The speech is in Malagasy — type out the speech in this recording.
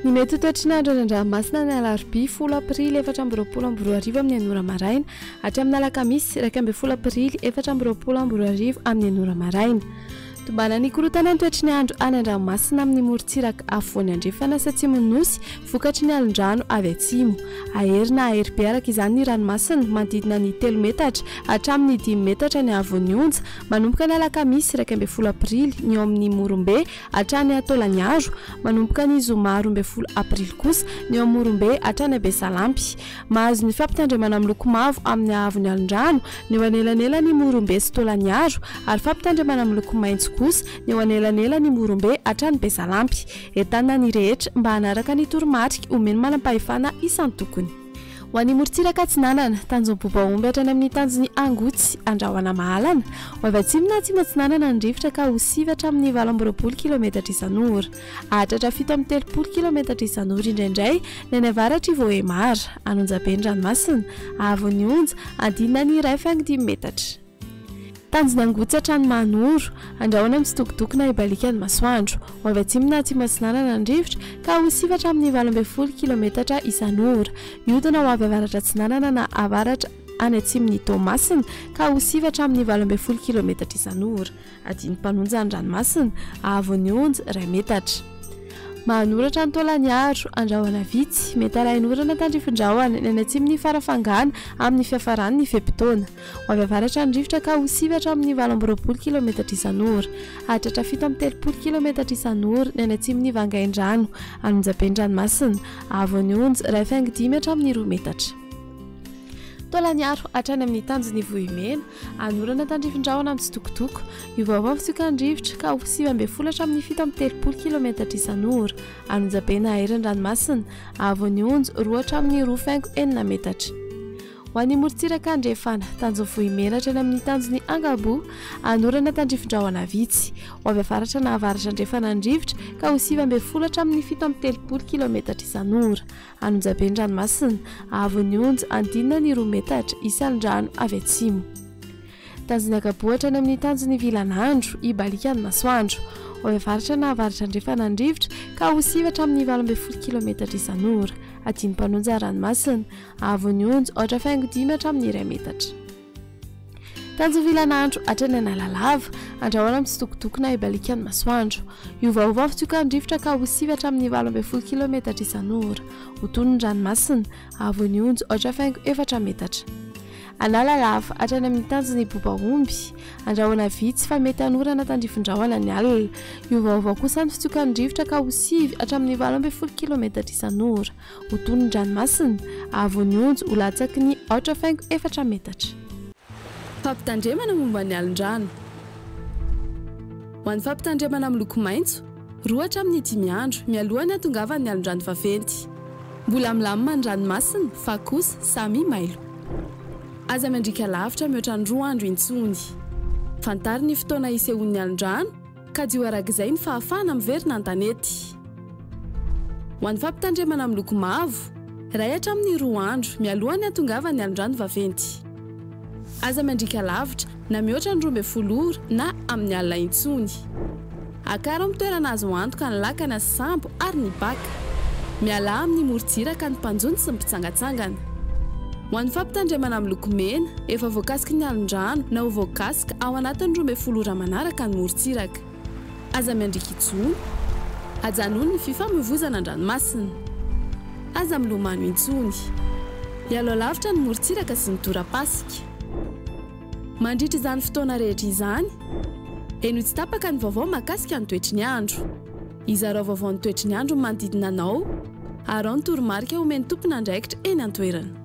Ny mety ho toetry ny andro any an-dranomasina ny alarobia folo aprily 2024 amin'ny enina ora maraina hatramin'ny alakamisy 11 aprily 2024 amin'ny enina ora maraina. Tombanan'ny korontana ny toetry ny andro any an-dranomasina amin'ny morontsiraka afovoany andrefana sy atsimon'ny Nosy vokatry ny alon-drano avy atsimo. Hahery na hahery be araka izany ny ranomasina, manodidina ny telo metatra hatramin'ny dimy metatra ny haavon'ny onja, manomboka ny alakamisy 11 aprily ny eo amin'ny Morombe hatrany Taolagnaro, manomboka ny zoma 12 aprily kosa ny eo Morombe hatrany Besalampy. Mahazo ny fampitandremana miloko mavo amin'ny haavon'ny alon-drano ny eo anelanelan'i Morombe sy Taolagnaro ary fampitandremana miloko maitso kosa ny eo anelanelan'i Morombe hatrany Besalampy. Entanina ny rehetra mba hanaraka ny toromarika omen'ny manampahefana isan-tokony. Ho an'ny morontsiraka atsinanana, tanjon'ny Bobaomby hatrany amin'ny tanjon'i Angotsy, Andrahona Mahalana. Ho avy atsimo na atsimo atsinanana ny rivotra ka ho sivy hatramin'ny 28 kilometatra isan'ora. Hahatratra 37 kilometatra isan'ora indraindray ny any avaratr'i Vohemar, an'Onjabe ny ranomasina, haavon'ny onja, adinina ny 1,5 metatra. Tanjona Angotsy hatrany Mahanoro, andrahona mitsitokotoko na hibaliaka ny masoandro. Ho avy atsimo na atsimo atsinanana ny rivotra ka ho sivy hatramin'ny 18 kilometatra isan'ora. Hiodina ho avy avaratra atsinanana na avaratra any atsimon'i Toamasina ka ho sivy hatramin'ny 18 kilometatra isan'ora. Adin'ny mpanonja ny ranomasina, haavon'ny onja, iray metatra. Mahanoratra ny Taolagnaro, andrahona vitsy, mety arahin'orana tandrifin-drahona ny any atsimon'i Farafangana amin'ny fiafaran'ny fe-potoana. Ho avy avaratra ny rivotra ka ho sivy hatramin'ny 28 kilometatra isan'ora. Hahatratra 37 kilometatra isan'ora ny any atsimon'i Vangaindrano, an'Onjabe ny ranomasina, haavon'ny onja, 1,5 hatramin'ny roa metatra. Taolagnaro hatrany amin'ny tanjon'i Vohimena, Anorana tandrifin-drahona mitsitokotoko. Miovaova ny fisiokan'ny rivotra ka ho 19 hatramin'ny 37 kilometatra isan'ora. An'Onjabe na Aery ny ranomasina. Haavon'ny onja, roa hatramin'ny 2,6 metatra. Ho an'ny morontsiraka andrefana, tanjon'i Vohimena hatrany amin'ny tanjon'i Angaboa, anorana tandrifin-drahona vitsy. Ho avy avaratra na avaratra andrefana ny rivotra ka ho 19 hatramin'ny 37 kilometatra isan'ora. Anonjabe ny ranomasina, haavon'ny onja, andinina ny roa metatra, isan'ny rano avy atsimo. Tanjon'ny Ankaboa hatrany amin'ny tanjon'ny Vilanandro, hibaliaka ny masoandro. Ho avy avaratra na avaratra andrefana ny rivotra ka ho sivy hatramin'ny 18 kilometatra isan'ora. Adin'ny mpanonja ranomasina, haavon'ny onja, aotra faingo dimy hatramin'ny iray metatra. Tanjovilanandro hatrany Analalava, andrahoana mitsitokotoko na hibaliaka ny masoandro. Hiovaova ny fitsokan'ny rivotra ka ho sivy hatramin'ny 18 kilometatra isan'ora. Ho tony ny ranomasina, haavon'ny onja aotra faingo efatra metatra. Analalava hatrany amin'ny tanjon'i Bobaomby, andrahoana vitsy fa mety hanorana tandrifin-drahona ny alina. Hiovaova kosa ny fitsokan'ny rivotra ka ho sivy hatramin'ny 18 kilometatra isan'ora. Ho toy ny ranomasina, haavon'ny onja ho latsaky ny aotra faingo efatra metatra. Fampitandremana momba ny alin-drano. Ho an'ny fampitandremana miloko maitso, roa hatramin'ny dimy andro mialoha ny hatongavan'ny alin-drano vaventy. Mbola milamina ny ranomasina fa kosa samy mailo. Aza miandriaka lavitra mihoatra ny roa andro intsony. Fantaro ny fotoana hisehoan'ny alin-drano Kajio arak'izay ny fahafahana miverina an-tanety. Ho an'ny fampitandremana miloko mavo, iray hatramin'ny roa andro mialoha ny hatongavan'ny alon-drano vaventy. Aza miandriaka lavitra na mihoatra ny 12 ora na amin'ny alina intsony. Akaro amin'ny toerana azo antoka ny lakana sy sambo ary ny baka. Mialà amin'ny morontsiraka ny mpanjono sy ny mpitsangantsangana. Ho an'ny fampitandremana miloko mena, efa voakasiky ny alon-drano na ho voakasika ao anatin'ny 12 ora manaraka ny morontsiraka. Aza miandriaka intsony. Ajanony ny fifamoivozana an-dranomasina. Aza milomano intsony. Ialao lavitra ny morontsiraka sy ny torapasika. Mandritra izany fotoana rehetra izany, henoy tsy tapaka ny vaovao mahakasika ny toetry ny andro. Izarao vaovao ny toetry ny andro ny manodidina anao, araho ny toromarika omen'ny tompon'andraikitra eny an-toerana.